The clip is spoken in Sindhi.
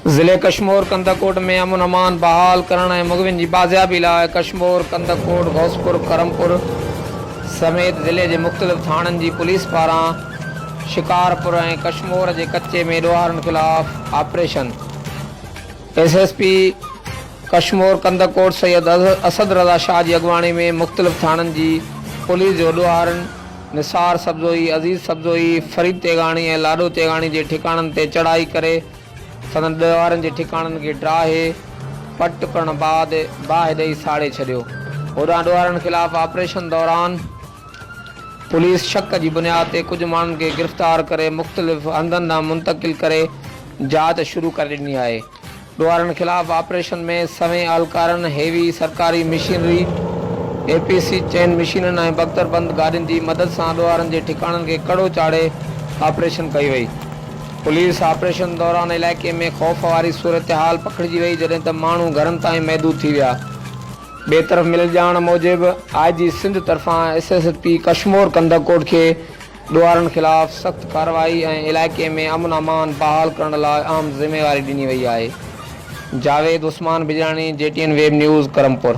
ضلعي ڪشمور ڪنڌڪوٽ ۾ امن امان بحال ڪرڻ ۽ مغوين جي بازيابي لاء ڪشمور، ڪنڌڪوٽ، غوثپور، ڪرمپور سميت ضلعي جي مختلف ٿاڻن جي پوليس پاران شڪارپور ۽ ڪشمور جي ڪچي ۾ ڏوهارين خلاف operation. S S P Kashmore Kandhkot Syed Asad Raza Shah جي اڳواڻي ۾ مختلف ٿاڻن جي پوليس جو ڏوهارين نثار سبزوئي، عزيز سبزوئي، فريد تيغاڻي ۽ لاڏو تيغاڻي جي ٺڪاڻن تي چڙهائي ڪري سندن ڏوهارين جي ٺڪاڻن کي ڊاهي پٽ ڪرڻ بعد باهه ڏئي ساڙي ڇڏيو. هوڏانهن ڏوهارين خلاف آپريشن دوران پوليس شڪ جي بنياد تي ڪجهه ماڻهن کي گرفتار ڪري مختلف هنڌن ڏانهن منتقل ڪري جاچ شروع ڪري ڏني آهي. ڏوهارين خلاف آپريشن ۾ سوين اهلڪارن، هيوي سرڪاري مشينري، اي پي سي چئن مشينن ۽ بڪتربند گاڏين جي مدد سان ڏوهارين جي ٺڪاڻن کي ڪڙو چاڙهي آپريشن ڪئي وئي. پوليس آپريشن دوران علائقي ۾ خوف واري صورتحال پکڙجي وئي جڏهن ته ماڻهو گهرن تائين محدود ٿي ويا. ٻئي طرف مليل ڄاڻ موجب آء جي سنڌ طرفان S S P Kashmore Kandhkot کي ڏوهارين خلاف سخت ڪارروائي ۽ علائقي ۾ امن امان بحال ڪرڻ لاء اهم ذميواري ڏني وئي آهي. Javed Usman Bijrani, G T N web news, Karampur.